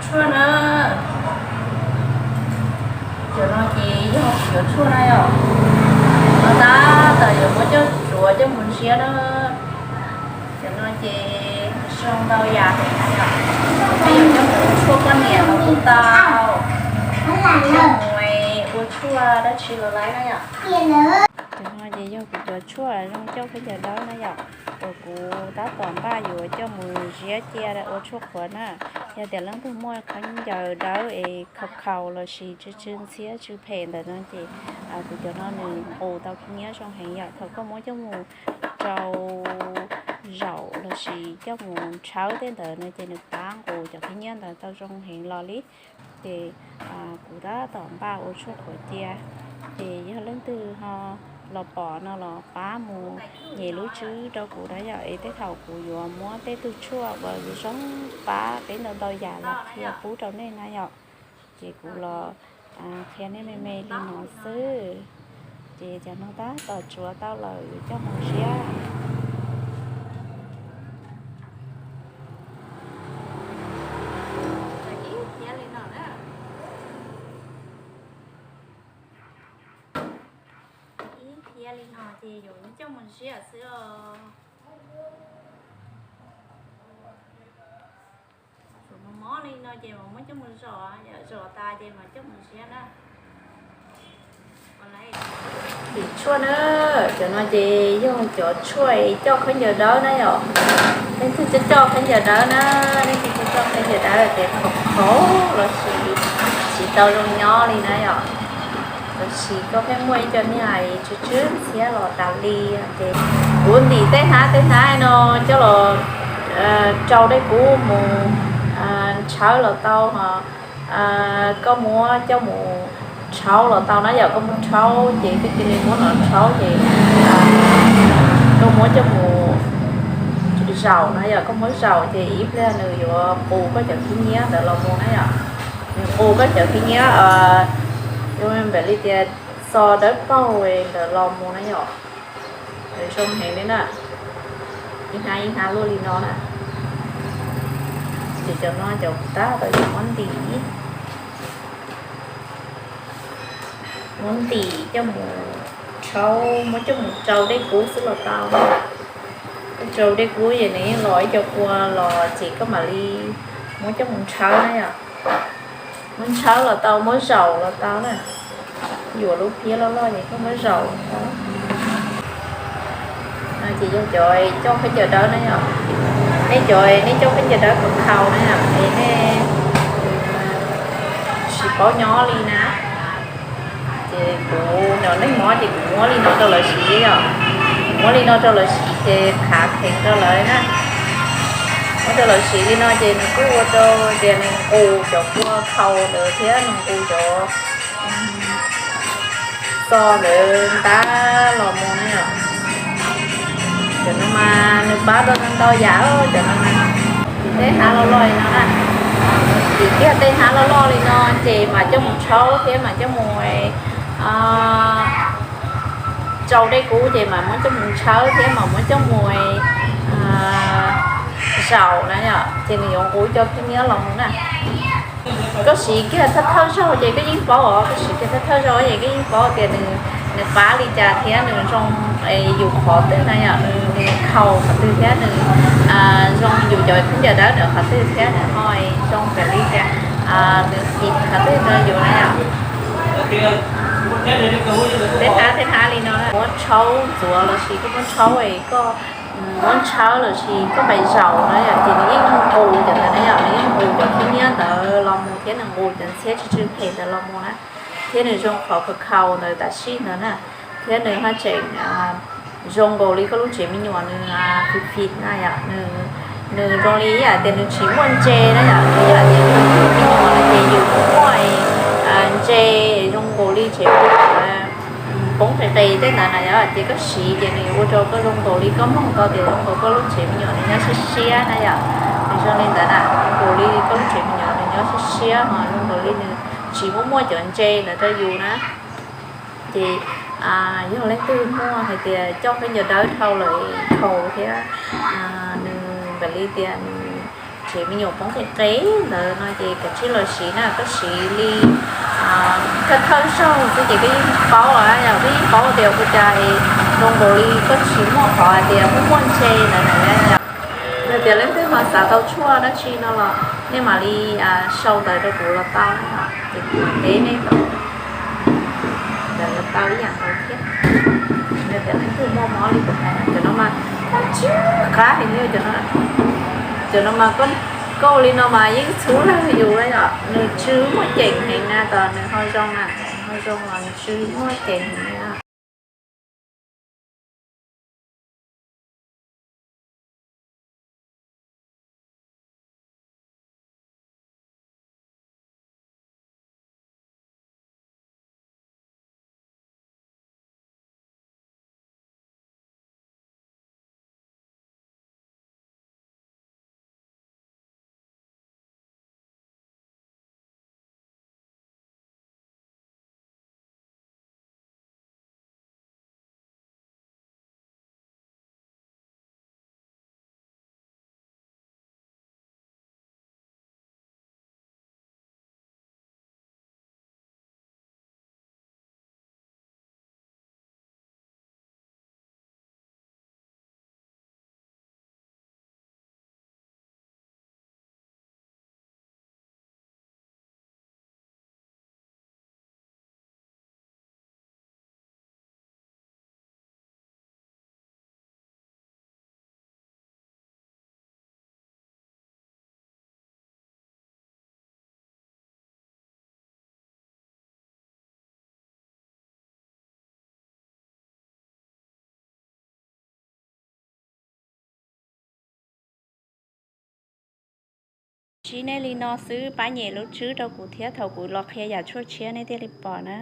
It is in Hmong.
Tshuaj na, cov no ces yog kuv cov tshuaj na yom. No tab tom yuav muab coj tsuav coj mus ziab na. Cov no ces zoo ntau yam heev na yom. Peb yuav coj mus ua tshuaj poj niam los kuj tau, coj mus ua tshuaj dab tsi los lawm na yom. Cov no ces yog kuv cov tshuaj zoo coj khaub ncaws dawb na yom, uas kuv tab tom npaj yuav coj mus ziab cia ua tshuaj qhuav na. Yog tias leej twg muaj khaub ncaws dawb es khaus khaus lossis tsw tsw ntxhiab tsw phem ntawd no ces kuv cov no nws nqus tau khib nyiab zoo heev yom. Thaum koj muab coj mus rau zaum lossis coj mus tshawb tej ntawd no ces nws pab nqus cov khib nyiab ntawd tau zoo heev los li. Ces kuv tab tom npaj ua tshuaj qhuav cia, ces yog leej twg ho los pom no los pab mus nyem lub tswb rau kuv na yom, es tej thaum kuv yuav muab tej tug tshuaj uas zoo pab peb ntau ntau yam los qhia pub rau nej na yom. Ces kuv los qhia nej me me li no xwb. Ces cov no tab tom tsuav tau lawm yuav coj mus ziab. Ib phiab li no ces yuav coj mus ziab xwb os. Tsuav mos mos li no ces mam muab coj mus zom, zom tas ces mam coj mus ziab na. Tim tshuaj na, cov no ces yog cov tshuaj coj khaub ncaws dawb na yom. Leej twg coj coj khaub ncaws dawb na, leej twg coj coj khaub ncaws dawb ces khaus khaus lossis tsis tau zoo nyob li na yom. Lossis koj pheej muaj ib co niag tsw tsw ntxhiab los tas li ces kuv ntim tej hnab tej hnab no coj los rau dej kub mus tshawb los tau, ho koj muab coj mus rhaub los tau na yom. Koj muab rhaub ces koj cia li muab no rhaub ces koj muab coj mus zaum na yom. Koj muab zaum ces ib pliag nws yuav qus koj cov khib nyiab ntawd los mus na yom. Nws qus koj cov khib nyiab, npam li tias txo dawb paug ntawd los mus na yom. Zoo heev li na. Ib hnab ib hnab luaj li no na. Ces cov no cov kuv tab tom yuav muab ntim, muab ntim coj mus rhaub, muab coj mus rau dej kub xwb los tau. Rau dej kub ces nws yeej los ib co kua los ces koj mam li muab coj mus tshawb na yom. Muab tshawb los tau, muab zaum los tau na. Yuav lub phiab loj loj ces koj muab zaum los tau. Ces yog cov coj khaub ncaws dawb na yom. Nej cov nej coj khaub ncaws dawb khaus khaus na yom, es nej tsis paub nyob li na. Ces kuv cov neeg mob ces kuv muab li no rau lawv siv yom. Kuv muab li no rau lawv siv ces khav kheev rau lawv na. Muab rau lawv siv li no ces nws kuj ua rau tias nws nqus cov kua khaus ntawd thiab nws nqus cov txo ntawd ntab los mus na yom. Cov no mas nws pab tau ntau yam cov no. Tim tej hnab loj loj li no na. Tim kiag tej hnab loj loj li no ces mam coj mus rhaub thiab mam coj mus rau dej kub ces mam muab coj mus tshawb thiab mam muab coj mus zaum na yom, ces nws yuav nqus cov khib nyiab los mus na. Koj siv kiag thawj thawj zaug ces koj yeej paub os, koj siv kiag thawj thawj zaug ces koj yeej paub tias nws, nws pab li cas thiab nws zoo yus qhov twg na yom, nws khaus qhov twg thiab nws zoo yus cov khaub ncaws dawb ntawm qhov twg thiab nws ho zoo kawg li tias nws xim qhov twg rau yus na yom. Tej hnab tej hnab li no muab rhaub ntxuav lossis koj muab rhaub es koj muab tshawb lossis koj pais zaum na yom, ces nws yeej nqus cov ntawd na yom, nws yeej nqus cov khib nyiab ntawd los mus thiab nws nqus cov ntxhiab tsw tsw phem ntawd los mus na, thiab nws zoo qhov khaus khaus ntawd tam sim ntawd na, thiab nws haj tseem zoo nkaus li koj lub tsev me nyuam nws fim fim na yom, nws zoo li ib yam tias nws tsis muaj ntse na yom, ib yam tias yus lub tsev me nyuam no ces yus muaj ntse zoo nkaus li tsev poob qis qis tej ntawd na yom, ces koj siv ces nws yuav ua rau koj zoo nkaus li koj mloog tau tias zoo nkaus koj lub tsev me nyuam nws nyob siab siab na yom, nws zoo li ntawd na, zoo nkaus li koj lub tsev me nyuam nws nyob siab siab ho zoo nkaus li nws tsis muaj muaj cov ntse ntawd rau yus na. Ces yog leej twg muaj hais tias coj khaub ncaws dawb dhau lawm khaus thiab nws npam li tias nws Tsev me nyuam poob qis qis ntawd no ces kav tsij los siv na, koj siv li koj thawj zaug xwb ces koj yeej paub lawm, yog koj yeej paub tias ua cas zoo nkaus li koj tsis muaj qhov hais tias muaj muaj ntse ntawd na. Yog tias leej twg ho xav tau tshuaj dab tsi no los nej mam li sau ntawv rau kuv los tau, ces kuv mam teb nej tau. Ntawd los tau ib yam nkaus thiab. Yog tias leej twg muaj mob li kuv hais, cov no mas tsw qab heev li. Cov no mas koj ua li no mas yeej txhub lawg yus lawm, nws tsw muaj ceem heev na, tos nws ho zoo na, ho zoo los nws tsw muaj ceem heev na. Siv nej li no xwb, pab nyem lub tswb rau kuv thiab, thaum kuv los qhia yam tshuaj tshiab nej thiaj li pom na.